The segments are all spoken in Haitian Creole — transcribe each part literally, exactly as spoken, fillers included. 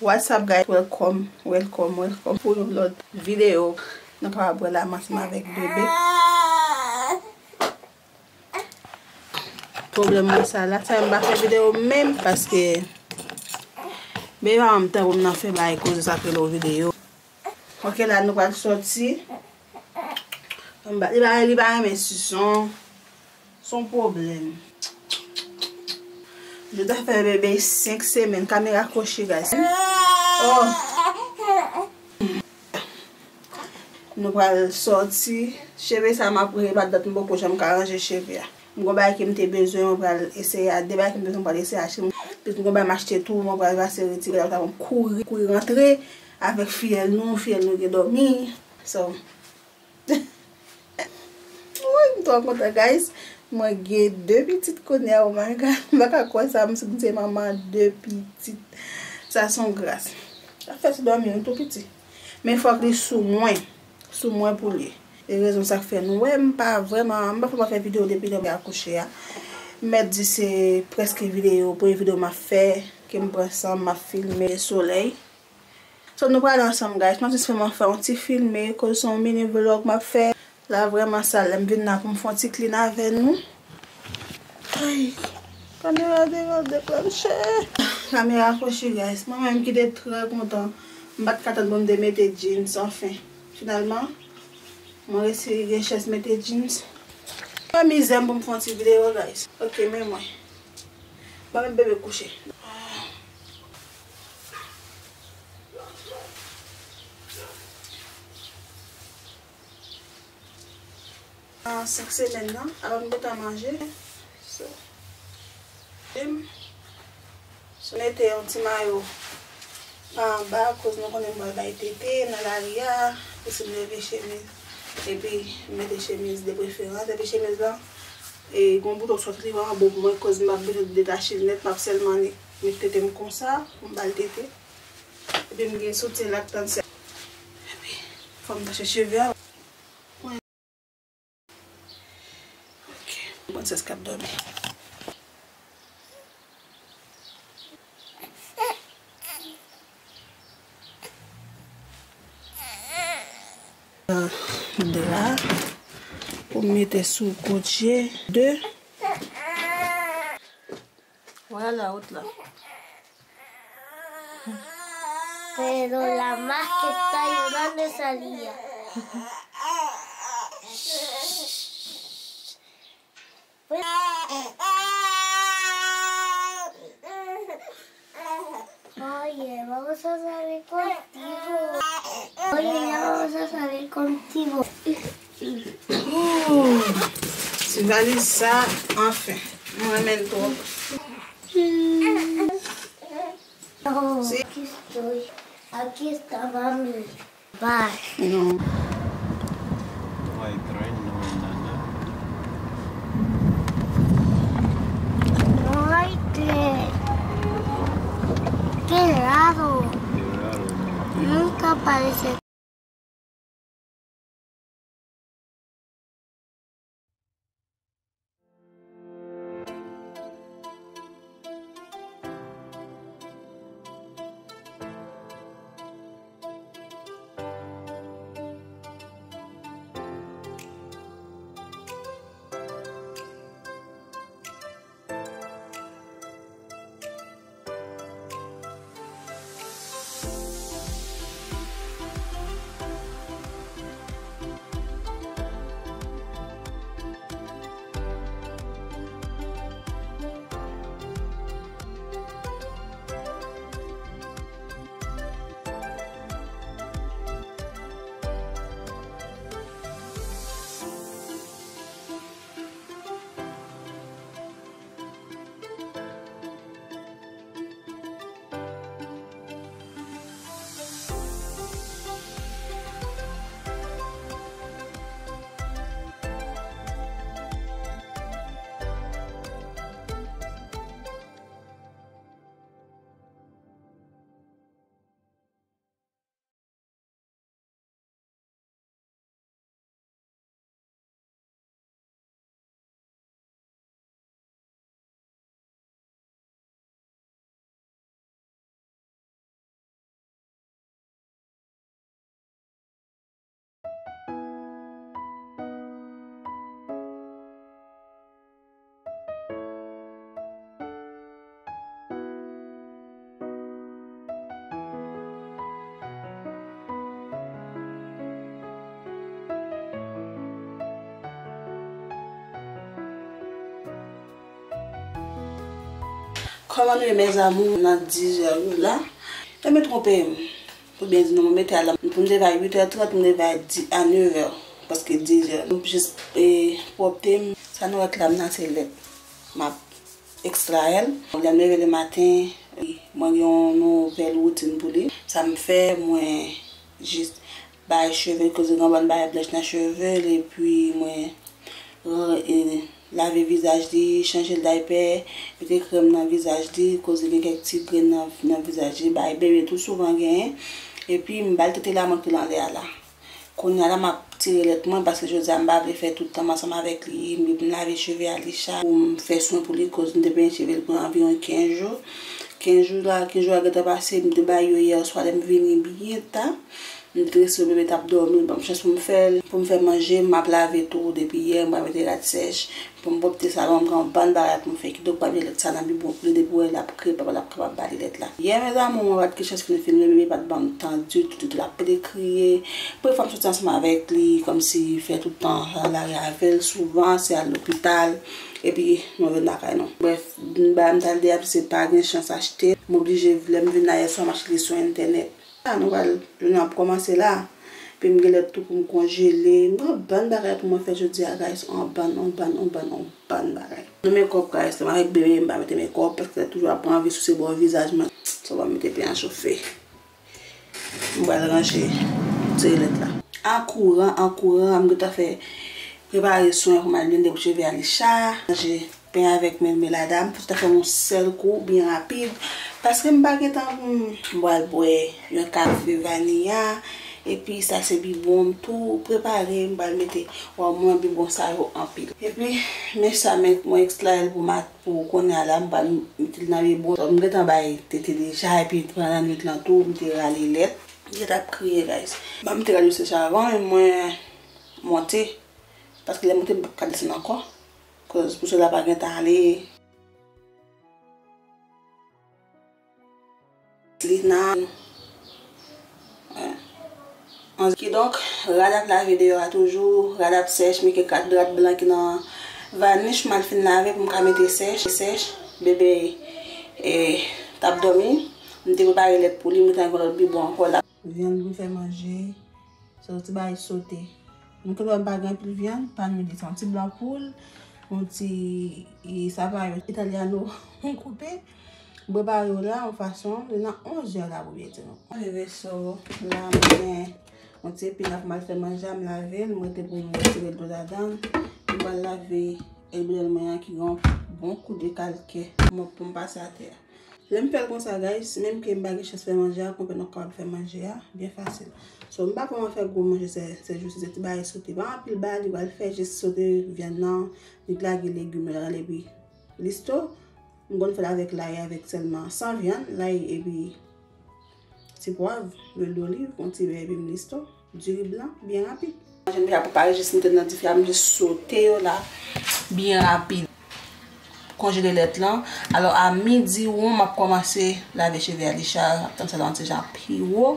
What's up, guys? Welcome, welcome, welcome pou yon lòt videyo. Nou kapab wè la m ansanm avèk bebe. Pwoblèm mwen sa la, sa m pa fè videyo menm paske bebe pa janm tann pou m nan fè bagay koze sa k rele yon videyo. Ok, la nou pral sòti. Li pa, li pa renmen sison. Se yon pwoblèm. Nou ta fè bebe senk semèn. Kamera kwochi, guys. Oh. Nou pral sòti. Cheve sa m ap ranje, pa dat m poko janm ka ranje cheve a. M gon bagay ke m te bezwen, mwen pral eseye a. De bagay ke m bezwen, mwen pral eseye achte. Epi m gon bagay m achte tou, mwen pral pase retire la, mwen kouri, kouri rantre avèk fiyèl nou, fiyèl nou gen dòmi. So, Woy, m twò kontan, guys. Mwen gen de pitit kounye a, oh my God. M pa ka kwè sa, m se manman de pitit. Sa se yon gras. Sa fè ti dòmi, li tou piti. Men fòk li sou mwen. Sou mwen pou li. E rezon sa k fè nou wè m pa vrèman, m pa vrèman fè videyo depi lè m akouche a. M mèt di se prèske videyo, premye videyo m ap fè, ke m pran san m, m ap filme solèy. So, nou prale ansanm, guys. M ap jis fè, m ap fè yon ti filme, koz se yon mini vlog m ap fè. La vrèman sal, lè m vin la pou m fè yon ti clean avè nou. Ay, kamera devan deklanche. Kamera kwochi, guys. Mwen menm ki te trè kontan. M pa t ka tann pou m te mete jeans, anfen. Finalman, mwen resi gen chans mete jeans. Fè mizè m pou m fè yon ti videyo, guys. Ok, men mwen. Ban m bebe kouche. Nan senk semèn nan, avan m gentan manje. So, m so mete yon ti mayo pa anba, koz nou konnen m pral bay tete nan lari a, pou si m leve chemiz, epi m mete chemiz de preferans, epi chemiz lan, e, gon bouton sòt li anbo pou mwen, koz m ap bezwen detache l nèt, m ap sèlman mete tete m konsa, pou m ba l tete. Epi m gen soutyen laktan, se. Epi, fò m tache cheve a. Ok, prensès k ap dòmi. Dra pou m mete sou kout je. De. Vwala, out la. Pero la más que está llorando es Aliyah. Oye, vamos a salir contigo. Oye, ya vamos a salir contigo. Ooh, ti valiz sa, anfen. Mwen renmen l twòp. Oh, aquí estoy. Aquí está mami. Bye. Non. Ay, tren, no hay nada. No hay tren. Qué raro. Qué raro, no. Nunca aparece. Kòman nou ye, mes amours? Nan diz è yo la. E mwen twonpe m. Pou byen di nou, mwen mete a la. Pou m leve a uit è trant, mwen leve a di, a nèf è. Paske diz è. M jis, e, pwòpte m. Sa nou wè k la m nan se lèt. M ap ekstrayè l. Lè m leve le maten, mwen gen yon nouvèl woutin pou li. Sa m fè, mwen jis bay cheve l, koze gen yon bann bagay blanch nan cheve l, epi mwen, e, lave vizaj li, chanje l daypè, mete krèm nan vizaj li, koze gen kèk ti grenn nan, nan vizaj li, bay bebe tou souvan genyen. Epi m ba l tete la, mwen pile anlè a la. Kounye a la, m ap tire lèt mwen, paske jodi a m pa vle fè tout tan m ansanm avèk li, m, m lave cheve Alisha, pou m fè swen pou li, koz m te penyen cheve l pou anviwon kenz jou. Kenz jou la, kenz jou a gentan pase, m te bay yo yè swa lè m vini byen ta. M te resi bebe t ap dòmi, ban m chans pou m fè l, pou m fè manje, m ap lave tou depi yè, m pa mete rad sèch, pou m pwòpte salon, m gen yon bann bagay pou m fè, kidonk pa bliye lèt sa nan bibwon pou li, depi w wè l ap kriye, papa l ap kapab ba li lèt la. Yè, mes amours, mwen pa t gen chans pou m filme, bebe pa t ban m tan ditou, ditou, l ap pede kriye. Premye fwa m soti ansanm avèk li, kòmsi fè tout tan nan lari avè l, souvan se al lopital, epi nou vin lakay nou. Brèf, m ba m t al deyè, se pa gen chans achte, m oblije, lè m vin la yè swa, m achte li sou entènèt. Sa nou pral jounen ap kòmanse la. Epi m gen lèt tou pou m konjele. M gen yon bann bagay pou mwen fè jodi a, guys. Yon bann, yon bann, yon bann, yon bann bagay. Nou mekòp, guys. Lè m avèk bebe, m pa mete mekòp, paske lè toujou ap pran anvi souse bò vizaj mwen. Sa va mete pye an chofe. M pral ranje, tire lèt la. An kouran, an kouran, m gentan fè prepare swen pou m al blende pou cheve Alisha. Ranje pen avèk men, men lada, m fouti ta fè yon sèl kou, byen rapid. Paske m pa gen tan pou m, m pral bwè yon kafe vaniya. Epi sa se bibwon m tou prepare, m pral mete, waw, mwen bibwon sa yo anpil. Epi, men sa, men mwen ekstrayè l pou mat, pou kounye a la, m pral mete l nan bibwon. M gentan bay tete deja, epi pandan nwit lan tou, m te rale lèt. Li t ap kriye, guys. Ban m te rale sèch avan, men mwen monte. Paske lè m monte, m p ap ka desann ankò. Koz pou sela pa gentan ale. Li nan, eh, an, kidonk, rad ap lave deyò a toujou, rad ap sèch, men kèk rad, rad blan ki nan vanish, m al fin lave pou m ka mete sèch, sèch, bebe, eh, t ap dòmi, m te prepare lèt pou li, m te gen lòt bibwon ankò la. Vyann pou m fè manje. So, ti bagay sote. Nou konn wè m pa gen anpil vyann, pa nou di sa. Yon ti blan poul, yon ti, e, sa pa yo, italiano, m koupe. M prepare yo la, yon fason, li nan onz è la pou byen di nou. Mwen leve so, la, mwen gen yon ti epi la pou m al fè manje a, m lave l, m rete pou m retire dlo ladan l. M pral lave èl boulèl mwen an ki gen yon bon kou de kalkè. Mwen pou m pase atè a. Lè m fè l konsa, guys, menm ke m pa gen chans fè manje a, konpè nou kapab fè manje a, byen fasil. So, m pa kòman fè gwo manje sè, sè jou si, se ti bagay sote. Pa anpil bagay li pral fè, jis sote vyann nan, li lage legim yo ladan l epi listo. M konn fè l avèk lay, avèk sèlman, san vyann, lay epi ti pwav, lwil doliv, yon ti bè epi m listo. Diri blan, byen rapid. Manje m deja prepare, jis mete l nan dife a, m jis sote yo la, byen rapid. Konjele lèt lan. Alò, a midi won, m ap kòmanse lave cheve Alisha, ap tann sa la yon ti jan pi wo.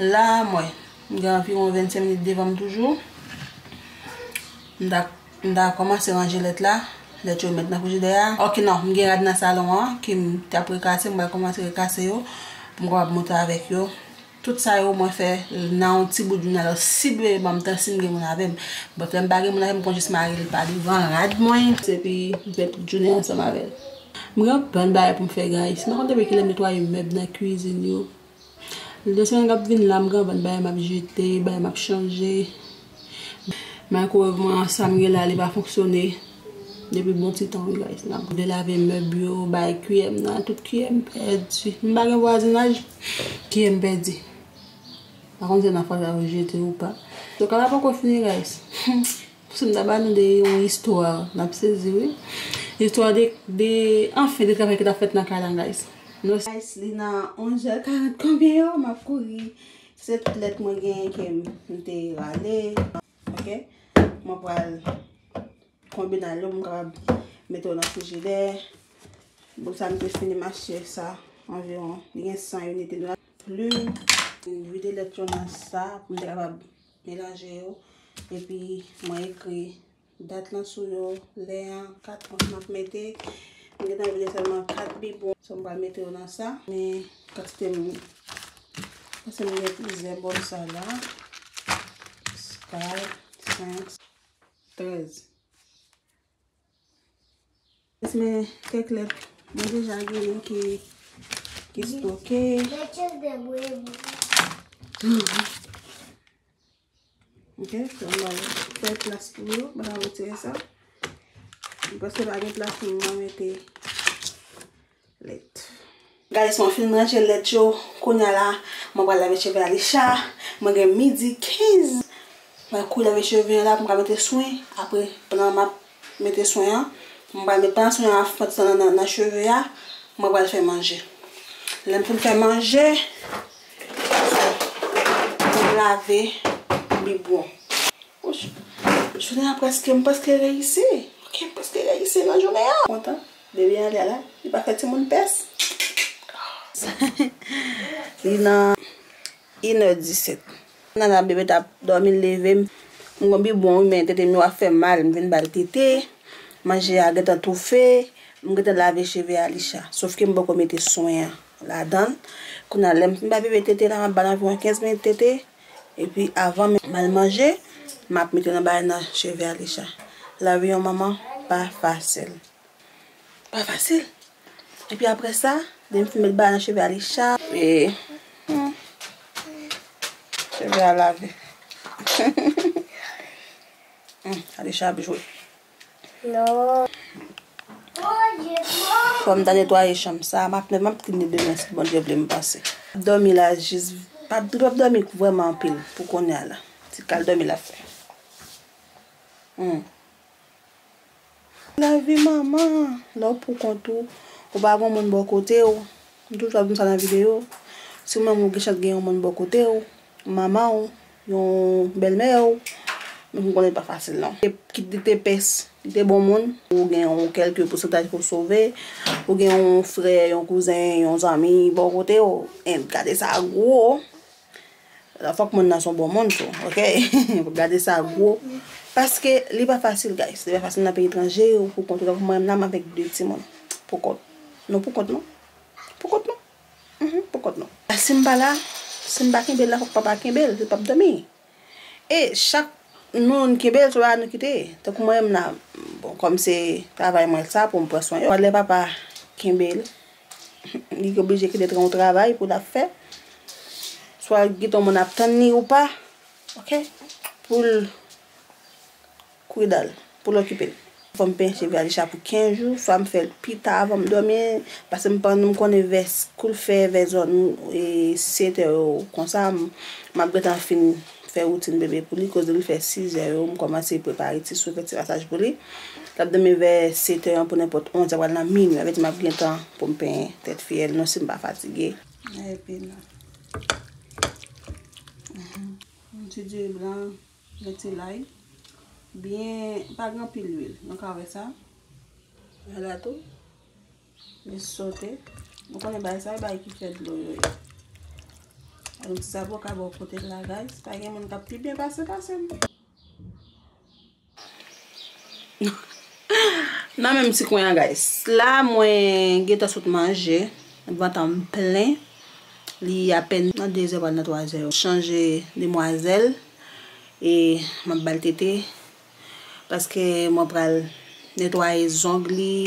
La, mwen, m gen anviwon vennsenk minit devan m toujou. M ta, m ta kòmanse ranje lèt la. Lèt yo met nan frijidè a. Oke, non, m gen rad nan salon an, ke m t ap rekase, m pral kòmanse rekase yo, pou m kapab moute avèk yo. Tout sa yo mwen fè nan yon ti bout jounen. Alò, si bebe ban m tan, si m gen moun avè m. But lè m pa gen moun avè m, m konn jis mare l pa devan rad mwen. Epi m fè tout jounen ansanm avè l. M gen yon bann bagay pou m fè, guys. M pa konn depi kilè m netwaye mèb nan kwizin yo. De semèn k ap vin la, m gen yon bann bagay m ap jete, bagay m ap chanje. Microwave mwen an, sa m gen la, li pa fonksyone. Depi bon ti tan, wi, guys. N ap vle lave mèb yo, bay kiyè m nan, tout kiyè m pèdi. M pa gen vwazinaj, kiyè m pèdi. Pa konn si nan fwa sa yo jete ou pa. So, kay la poko fini, guys. Si m ta ba nou de yon istwa, n ap sezi, wi. Istwa de, de, anfen, de travay ki t ap fèt nan kay la, guys. Nou, guys, li nan onz è karant konbyen yo, m ap kouri. Se tout lèt mwen genyen ke m, m te rale. Oke? Mwen pral konbine l yo pou m kapab mete yo nan frijidè. Bon, sa m te fini m achte sa anviwon, li gen san inite. Nou la plim, vide lèt yo nan sa pou m te kapab melanje yo. Epi mwen ekri dat lan sou yo, lè an, kat ons m ap mete. M gentan vide sèlman kat bibwon. So, m pral mete yo nan sa. Men kantite m, paske m gen plizyè bòl sa la. Kat, senk, trèz. Men kèk lèt, mwen deja gen youn ki, ki stoke. Ok, so m pral fè plas pou yo, m pral retire sa. M prèske pa gen plas pou mwen mete lèt. Guys, mwen fin ranje lèt yo. Kounye a la, mwen pral lave cheve Alisha. Mwen gen midi kenz. Mwen kouri lave cheve an la pou m ka mete swen. Apre, pandan m ap mete swen an, mwen pral met, pandan swen an ap fè nan, nan, nan cheve a, mwen pral fè manje. Lè m fin fè manje, mwen lave bibwon. Wouch, jounen an prèske, m prèske reyisi. Ok, m prèske reyisi nan jounen an. Kontan, bebe ale la, li pa fè timoun pès. Li nan inè disèt. Nan la bebe t ap dòmi, l leve m. M gon bibwon wi, men tete m yo ap fè m mal, m vin ba l tete. Manje a gentan toufe, m gentan lave cheve Alisha. Sof ke m poko mete swen an ladan l. Kounye a, lè m fin ba bebe tete la, m ap ba l anviwon kenz minit tete. Epi avan m al manje, m ap mete nan bagay nan cheve Alisha. Lavi yon manman pa fasil. Pa fasil. Epi apre sa, lè m fin met bagay nan cheve Alisha, e, hmm, cheve a lave. Hmm, Alisha ap jwe. Non. Fò m ta netwaye chanm sa, m ap, m ap klini demen si Bondye vle m pase. Dòmi la jis, pa, li p ap dòmi vrèman anpil pou kounye a la. Ti kal dòmi l ap fè. Hmm. Lavi manman, lè w pou kont ou, ou pa gen moun bò kote w. M toujou ap di m sa nan videyo. Si w menm ou gen chans gen yon moun bò kote w, manman w, yon bèlmè w, men m konnen li pa fasil non. Kit li te pès, li te bon moun, ou gen yon kèlke pousantaj pou w sove, ou gen yon frè, yon kouzen, yon zanmi bò kote w, en, gade sa gwo. Fòk moun nan se yon bon moun tou, ok? Gade sa gwo. Paske li pa fasil, guys. Li pa fasil nan peyi etranje, ou pou kont ou. Tankou mwen menm la, m avèk de timoun. Pou kont. Non, pou kont nou. Pou kont nou. Mhm, pou kont nou. Si m pa la, si m pa kenbe l la, fòk papa kenbe l, li p ap dòmi. E chak nou kenbe l, se pa nou kite. Tankou mwen menm la, bon, kòm se travay mwen sa, pou m pran swen yo. Lè papa kenbe l, li oblije kite yon travay pou l ap fè. Swa gen yon moun ap tann li ou pa, ok? Pou l kwidan l, pou l okipe l. Fò m penyen cheve Alisha pou kenz jou, swa m fè l pita avan m dòmi, paske m pa, m konnen vè, kou l fè vè zòn, e, sèt è yo konsa, m, m ap gentan fin fè woutin bebe pou li, koz li fè sizè yo, m kòmanse prepare ti swen, fè ti masaj pou li. L ap dòmi vè sèt è an pou nenpòt onz è, pral nan minui, avèti m ap gen tan pou m penyen tèt fiyèl non, si m pa fatige. Epi nan. Mhm. Yon ti diri blan, yon ti lay. Byen, pa gen anpil lwil. Nou ka wè sa. Ala tou. Jis sote. Nou konnen bagay sa, bagay ki fè dlo yo ye. Yon ti zaboka bò kote l la, guys. Pa gen moun k ap pi byen pase pase m. Nan menm ti kwen an, guys. La, mwen gentan sot manje. Vant an m plen. Li apèn nan de zè, pral nan twa zè. Chanje demwazèl. E m ap ba l tete. Paske mwen pral netwaye zong li.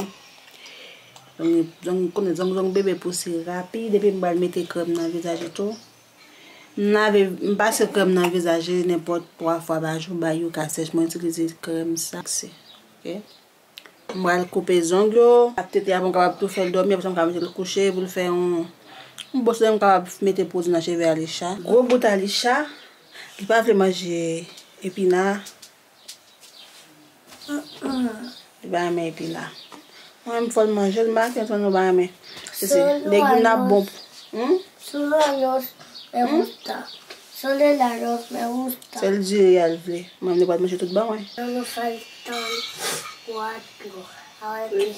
Zong, zong, konnen zong, zong bebe pouse rapid. Epi m pral mete krèm nan vizaj li tou. M lave, m pase krèm nan vizaj li nenpòt twa fwa pa jou, bay yo ka sèch. Mwen itilize krèm sa, se, ok? M pral koupe zong yo. Ap tete a pou m kapab tou fè l dòmi, apre sa m ka mete l kouche pou l fè yon, yon bon solèy, m kapab mete pwodui nan cheve Alisha. Gwo bout Alisha, li pa vle manje epina. Li pa renmen epina. Mwen menm fò l manje l, m pa konn nou pa renmen. Se, se legim la bon. Hmm? Solo a Dios me gusta. Solo a Dios me gusta. Sèl diri a l vle. Mwen menm li pral manje tout ban mwen. Solo faltan cuatro. Ahora que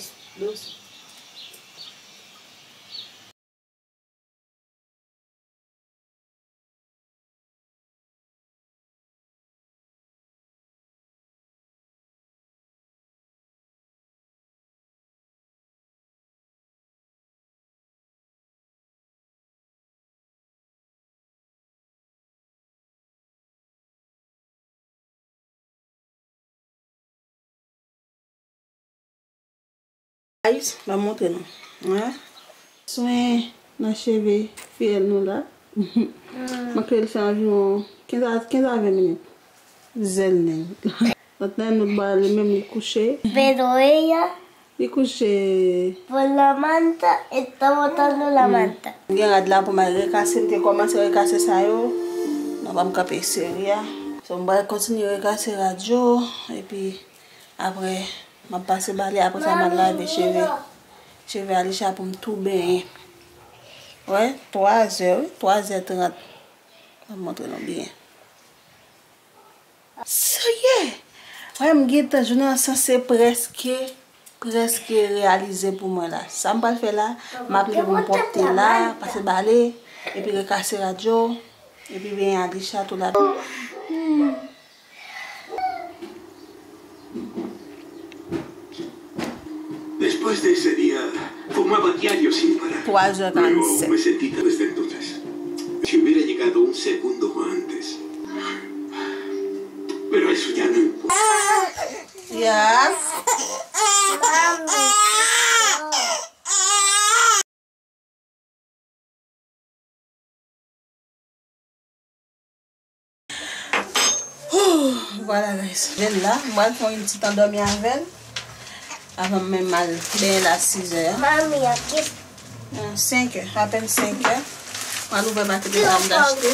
Guys, m ap montre nou. Wi. Swen nan cheve fiyèl nou la. Mwen kwè l fè anviwon kenz a, kenz a ven minit. Zèl nèg. Lòt nèg nou ba li menm li kouche. Pero ella Li kouche. Por la manta, está botando la manta. M gen rad la pou m al rekase, m te kòmanse rekase sa yo. Nou pa m kanpe seri a. So, m pral kontinye rekase rad yo, epi apre, m ap pase bale, apre sa, m al lave cheve, cheve Alisha pou m tou benyen. Wè, twa zè, wi, twa zè trant. M ap montre nou byen. Sa ye! Wè, m gentan, jounen an sanse prèske, prèske reyalize pou mwen la. Sa m pral fè la, m ap leve pou m pwòpte la, pase bale, epi rekase rad yo, epi benyen Alisha tou la. Hmm. Después de ese día, fumaba diario sin parar. Luego me sentí desde entonces. Si hubiera llegado un segundo antes. Pero eso ya no importa. Yes. Vwala, guys. Jel la, m pral fè yon ti tan dòmi avè l. Avan m menm al benyen la sizè a. Mami, a ki Ah, senk è, apèn senk è. M al ouvè maket la m t achte.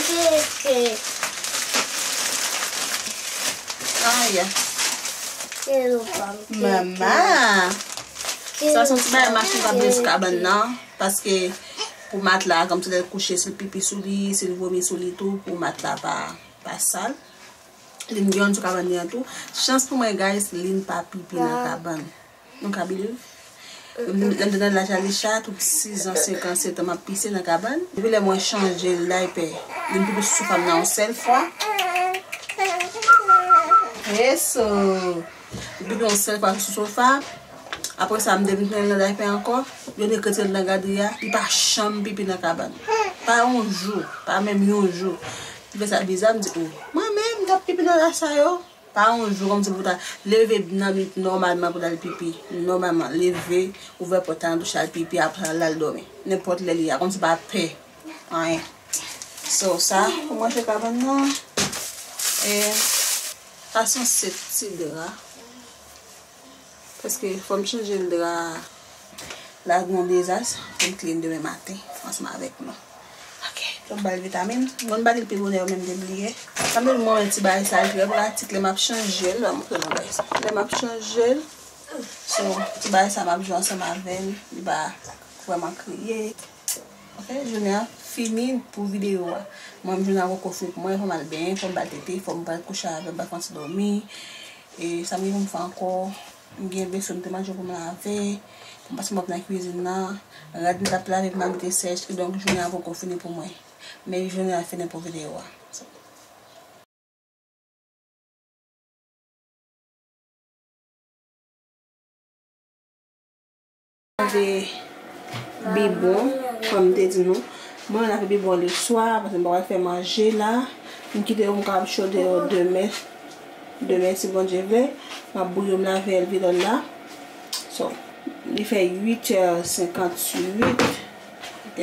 Aya. Manman. Sa se yon ti bagay machin k ap dwe sou kabann nan. Paske pou matla, kòmsi lè l kouche, si l pipi sou li, si l vomi sou li tou, pou matla pa, pa sal. Lin gen youn sou kabann li an tou. Chans pou mwen, guys, Lin pa pipi nan kabann. Nou ka believe? Lè m te nan laj Alisha, tout sizan, senkan, setan, m ap pise nan kabann. Depi lè mwen chanje l daypè, Lin pipi sou sofa m nan yon sèl fwa. Eso! Li pipi yon sèl fwa sou sofa. Apre sa, m te vin pran l nan daypè ankò. Yo te retire l nan gadri a. Li pa janm pipi nan kabann. Pa yon jou. Pa menm yon jou. Li fè sa biza, m di, "Oh, mwen menm, m t ap pipi nan laj sa yo." Pa yon jou kòmsi pou ta leve nan nuit nòmalman pou l al pipi. Nòmalman, leve, ouvè pòt la nan douch al pipi, apre sa l al dòmi. Nenpòt lè li a, kòmsi pa pè anyen. So, sa, pou m ranje kabann nan, e, sa se yon sèt ti dra. Paske fò m chanje l dra a. La gen yon dezas, pou m clean demen maten, ansanm avèk nou. Ok, fò m ba l vitamin. M konn ba li l pi bonè, yo menm te bliye. Sa m te di mwen, ti bagay sa, li trè pratik, lè m ap chanje l, m ap montre nou bagay sa. Lè m ap chanje l, so, ti bagay sa, m ap jwe ansanm avè l, li pa vrèman kriye. Ok, jounen an fini pou videyo a. Mwen, jounen an poko fini pou mwen, fò m al benyen, fò m ba l tete, fò m pral kouche avè l, m pral fè yon ti dòmi. E sa m gen pou m fè ankò? M gen veso m te manje pou m lave. Pou m pase m ap nan kwizin nan. Rad m t ap lave pou m al mete sèch. Kidonk, jounen an poko fini pou mwen. Men jounen an fini pou videyo a. So. Lave bibwon, kòm m te di nou. Mwen lave bibwon lè swa, paske m pa pral fè manje la. M kite yo, m ka ap cho deyò demen. Demen, si Bondye vle, m ap bouyi yo, m lave èl vilòl la. So, li fè uit è senkanntuit. Ok.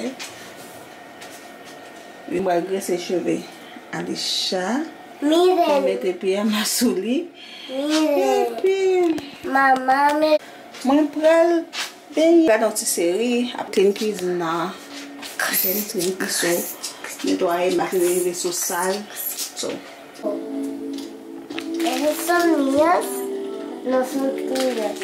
Wi, m pral grese cheve Alisha. Pou mete pyama sou li. Epi, mwen pral benyen. Gade yon ti seri, ap clean kwizin nan. Clean, clean veso. Netwaye, m pa vle veso sal. So. Esas son mías, no son tuyas.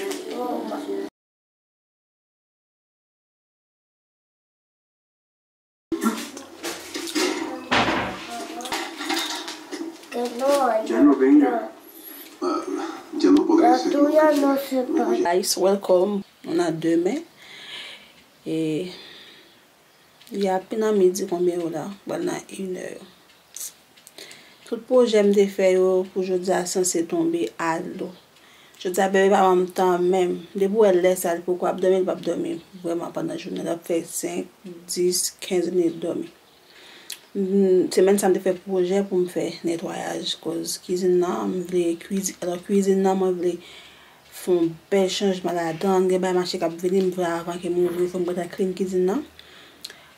Que no haya. Ya no venga. Ah, ya no podré hacerlo. La tuya no se paga. Guys, welcome. Nou nan demen. E, li apenan midi, konbyen yo la? Pral nan inè yo. Tout pwojè m te fè yo pou jodi a sanse tonbe alo. Jodi a, bebe pa ban m tan menm. Depi w wè l lè sa, li poko ap dòmi, li p ap dòmi vrèman pandan jounen. L ap fè senk, dis, kenz minit dòmi. M, semèn sa, m te fè pwojè pou m fè netwayaj, koz kwizin nan, m vle kwizi-, alò, kwizin nan, mwen vle Fè yon bèl chanjman ladan, gen bagay mache k ap vini, m vle avan ke m ouvri, fò m gentan clean kizin nan.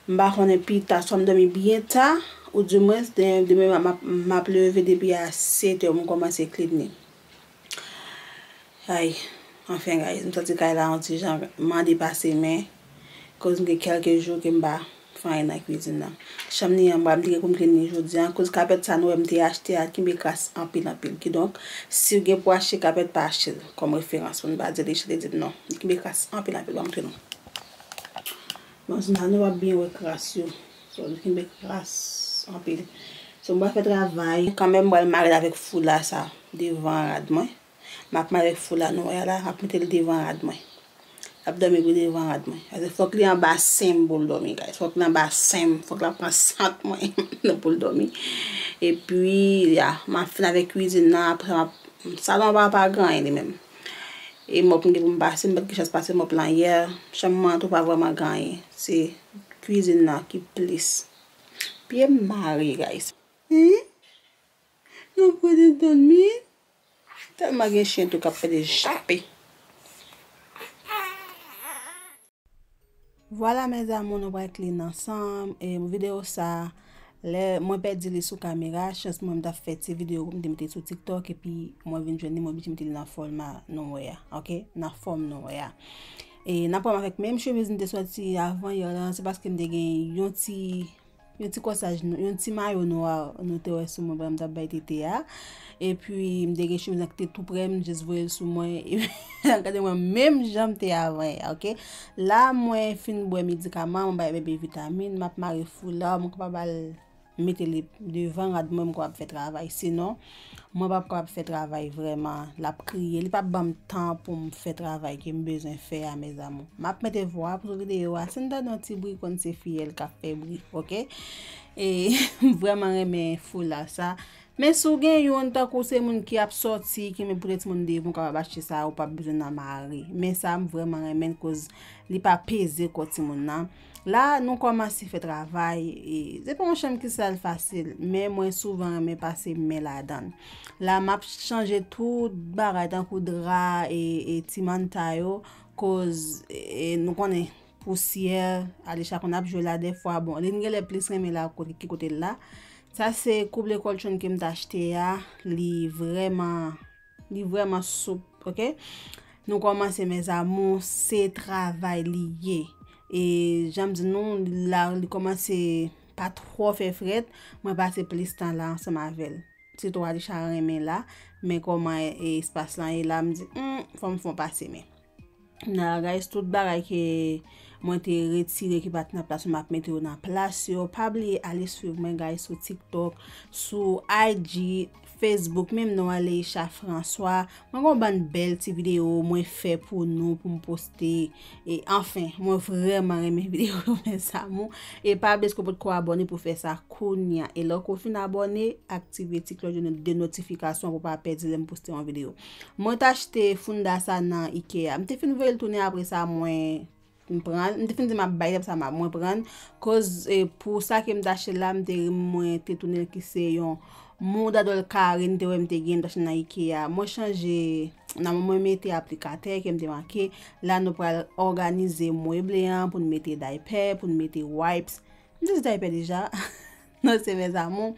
M pa konnen pita, swa m dòmi byen ta, ou dimwens, demen, demen m ap, m ap leve depi a sèt è, m kòmanse clean li. Ay, anfen, guys, m santi kay la yon ti jan mande pase men, koz m gen kèlke jou ke m pa fè anyen nan kwizin nan. Chanm li an, m te gen pou m clean li jodi a, koz kapèt sa nou wè m te achte a, kenbe kras anpil, anpil. Kidonk, si w gen pou achte kapèt, pa achte l kòm referans, pou n pa di li chante di non. Li kenbe kras anpil, anpil, ban m montre nou. Bon, si nou ap byen wè kras yo. So, li kenbe kras anpil. So, m pral fè travay. Kanmenm, m pral mare l avèk foula sa devan rad mwen. M ap mare foula nwè a la, m ap mete l devan rad mwen. L ap dòmi pou devan rad mwen. Paske fòk li anba sen m pou l dòmi, guys. Fòk li anba sen m, fòk l ap pran sant mwen pou l dòmi. Epi, ya, m ap fin avèk kwizin nan, apre m ap, salon an pa, pa gen anyen li menm. E mòp m gen pou m pase, m pa t gen chans pase mòp lan yè. Chanm mwen an tou pa vrèman gen anyen. Se kwizin nan ki plis. Pye m mare, guys. Hmm? Nou pwale dòmi. Tèlman gen chen tou k ap fè de jape. Vwala, mes amours, nou pral clean ansanm. E videyo sa, lè mwen pèdi li sou kamera, chans mwen m t ap fè ti videyo pou m te mete sou TikTok, epi mwen vin jwenn li, mwen oblije mete li nan fòma nou wè a, ok? Nan fòm nou wè a. E n ap wè m avèk menm chemiz m te sòti avan yè lan, se paske m te gen yon ti yon ti kòsaj, yon ti mayo nwa nou te wè sou mwen pandan m t ap bay tete a. Epi, m te gen chemiz lan ki te tou prè m, m jis voye l sou mwen. Epi, gade mwen menm jan m te avan yè, ok? La, mwen fin bwè medikaman, mwen bay bebe vitamin, m ap mare foula, mwen kapab al mete li devan rad mwen, m kapab fè travay. Sinon, mwen p ap kapab fè travay vrèman. L ap kriye. Li p ap ban m tan pou m fè travay ke m bezwen fè a, mes amours. M ap mete vwa pou videyo a. Si n tande yon ti bri, konn se fiyèl k ap fè bri, ok? E m vrèman renmen foula sa. Men si w gen youn, tankou se moun ki ap sòti, ki men pou timoun devan, w kapab achte sa, ou p ap bezwen nan mare. Men sa, m vrèman renmen l koz li pa peze kò timoun nan. La, nou kòmanse fè travay. E, se pa yon chanm ki sal fasil, men mwen souvan renmen pase men ladan l. La, m ap chanje tout bagay, tankou dra e, e ti manta yo, koz e, nou konnen pousyè, Alisha konn ap jwe la dèfwa. Bon, li genlè plis renmen la kote, ki kote l la. Sa se koub lekòl Chonn ke m t achte a. Li vrèman, li vrèman soup, ok? Nou kòmanse, mes amours, se travay li ye. E jan m di nou, la, li kòmanse pa twò fè frèt, mwen pase plis tan la ansanm avè l. Sitou Alisha renmen la, men kòman e, espas lan ye la, m di, hmm, fò m fè yon pase men. Nan, guys, tout bagay ke mwen te retire ki pa t nan plas yo, m ap mete yo nan plas yo. Pa bliye ale swiv mwen, guys, sou TikTok, sou I G, Facebook, menm non an Leisha François. Mwen gen yon bann bèl ti videyo mwen fè pou nou, pou m poste. E, anfen, mwen vrèman renmen videyo yo, mes amours. E pa bliye, si w potko abòne, pou fè sa kounye a. E lè w fin abòne, aktive ti klòch de notifikasyon pou w pa pèdi lè m poste yon videyo. Mwen t achte founda sa nan Ikea. M te fin voye l tounen, apre sa mwen m pran l. M te fin di m ap bay l, apre sa m ap, mwen pran l. Koz, e, pou sa ke m t achte la, m te, mwen te tounen l ki se yon mouda dòl kare m te wè m te gen, m t achte nan Ikea. Mwen chanje, nan mwen mete aplikatè ke m te make. La nou pral òganize meuble an pou n mete daypè, pou n mete wipes. M te di daypè deja. Non, se mes amours.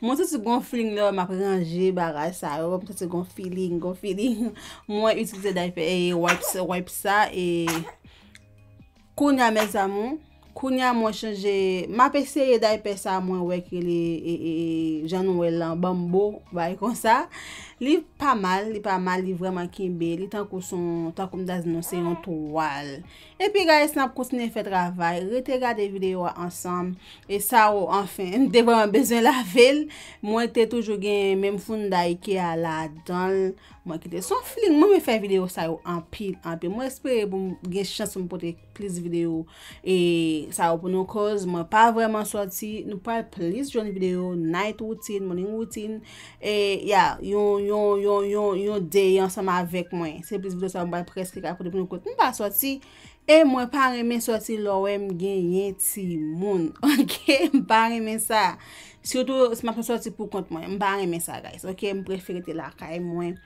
Mwen santi gon feeling lè m ap ranje bagay sa yo. Mwen santi gon feeling, gon feeling. Mwen itilize daypè, e, wipes, wipes sa, e, kounye a, mes amours. Kounye a, mwen chanje, m ap eseye daypè sa, mwen wè ke li, e, e, e, jan nou wè l lan, bambo, bagay konsa. Li pa mal, li pa mal, li vrèman kenbe, li tankou son, tankou m ta di nou, se yon twal. Epi, guys, n ap kontinye fè travay. Rete gade videyo a ansanm. E sa yo, anfen, m te vrèman bezwen lave l. Mwen te toujou gen menm founda Ikea ladan l. Mwen kite l. Se yon feeling. Mwen renmen fè videyo sa yo anpil, anpil. Mwen espere pou m gen chans pou m pote plis videyo e sa yo pou nou, koz mwen pa vrèman sòti. Nou pral plis jwenn videyo night routine, morning routine. E, ya, yon, yon, yon, yon, yon day ansanm avèk mwen. Se plis videyo sa yo m pral prèske ka pote pou nou, kote m pa sòti. E mwen pa renmen sòti lè w wè m genyen timoun. Ok? M pa renmen sa. Sitou, si m ap sòti pou kont mwen. M pa renmen sa, guys. Ok? M prefere rete lakay mwen.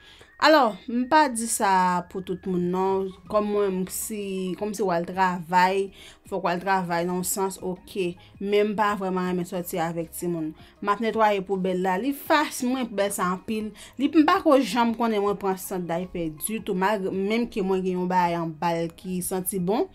Alò, m pa di sa pou tout moun non. Kòm mwen, m si, kòm si w al travay, fòk w al travay nan yon sans, oke. Men m pa vrèman renmen sòti avèk timoun. M ap netwaye poubèl la. Li fasil, mwen poubèl sa anpil. Li m pa ko janm konnen mwen pran sant daypè ditou. Malgre, menm ke mwen gen yon bagay anba l ki santi bon,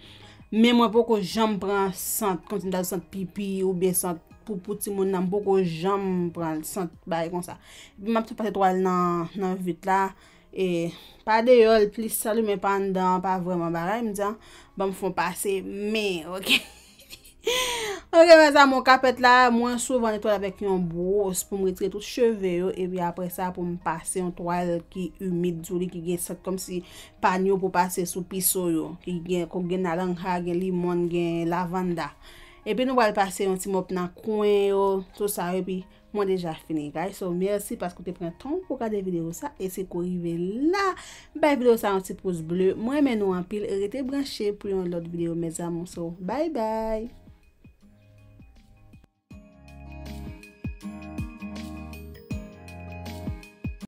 men mwen poko janm pran sant, kòmsi m ta di sant pipi oubyen sant poupou timoun nan, m poko janm pran sant bagay konsa. Epi m ap tou pase twal nan, nan vit la. E pa deyò l plis sal wi, men pa anndan an pa vrèman bagay, m di an, ban m fè yon pase men, oke. Oke, mezanmi, kapèt la, mwen souvan netwaye avèk yon bwòs pou m retire tout cheve yo, epi apre sa pou m pase yon twal ki imid sou li, ki gen sant kòmsi panyo pou pase sou piso yo, ki gen, ki gen nalangha, gen limon, gen lavanda. Epi nou pral pase yon ti mòp nan kwen yo, tout sa yo, epi mwen deja fini, guys. So, mèsi paske w te pran tan w pou gade videyo sa, e si ke w rive la, bay videyo sa yon ti pous ble. Mwen renmen nou anpil, e rete branche pou yon lòt videyo, mes amours. So, bye bye!